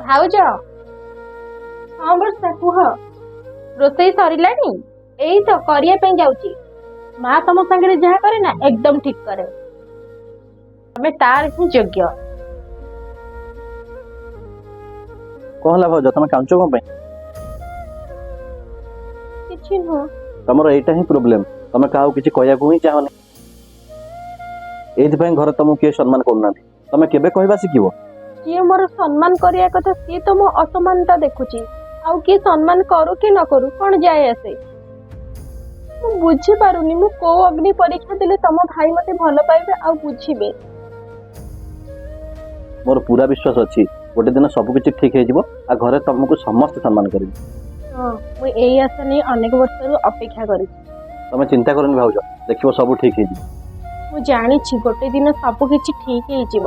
ଭାଉଜ। ହଁ ବର୍ଷା, କୁହ। ରୋଷେଇ ସରିଲାଣି? ଏଇ ତ କରିବା ପାଇଁ ଯାଉଛି। ମା ତମ ସାଙ୍ଗରେ ଯାହା କରେ ନା, ଏକଦମ ଠିକ କରେ। ତମେ ତାର ହିଁ ଯୋଗ୍ୟ। କଣ ହେଲା ଭାଉଜ, ତମେ କାନ୍ଦୁଛ କଣ ପାଇଁ? କିଛି ନୁହଁ। ତମର ଏଇଟା ହିଁ ପ୍ରୋବ୍ଲେମ, ତମେ କାହାକୁ କିଛି କହିବାକୁ ହିଁ ଚାହଁନି। ଏଇଥିପାଇଁ ଘରେ ତମକୁ କିଏ ସମ୍ମାନ କରୁନାହାନ୍ତି। ତମେ କେବେ କହିବା ଶିଖିବ? ଯିଏ ମୋର ସମ୍ମାନ କରିବା କଥା, ସିଏ ତ ମୋ ଅସମାନତା ଦେଖୁଛି। ଆଉ କିଏ ସମ୍ମାନ କରୁ କି ନ କରୁ, କଣ ଯାଏ ଆସେ? ମୁଁ ବୁଝିପାରୁନି, ମୁଁ କୋଉ ଅଗ୍ନି ପରୀକ୍ଷା ଦେଲେ ତମ ଭାଇ ମତେ ଭଲ ପାଇବେ ଆଉ ବୁଝିବେ? ମୋର ପୁରା ବିଶ୍ୱାସ ଅଛି, ଗୋଟେ ଦିନ ସବୁ କିଛି ଠିକ ହେଇଯିବ ଆଉ ଘରେ ତମକୁ ସମସ୍ତେ ସମ୍ମାନ କରିବେ। ହଁ, ମୁଁ ଏଇ ଆଶା ନେଇ ଅନେକ ବର୍ଷରୁ ଅପେକ୍ଷା କରିଛି। ତମେ ଚିନ୍ତା କରନି ଭାଉଜ, ଦେଖିବ ସବୁ ଠିକ ହେଇଯିବ। ମୁଁ ଜାଣିଛି, ଗୋଟେ ଦିନ ସବୁ କିଛି ଠିକ ହେଇଯିବ।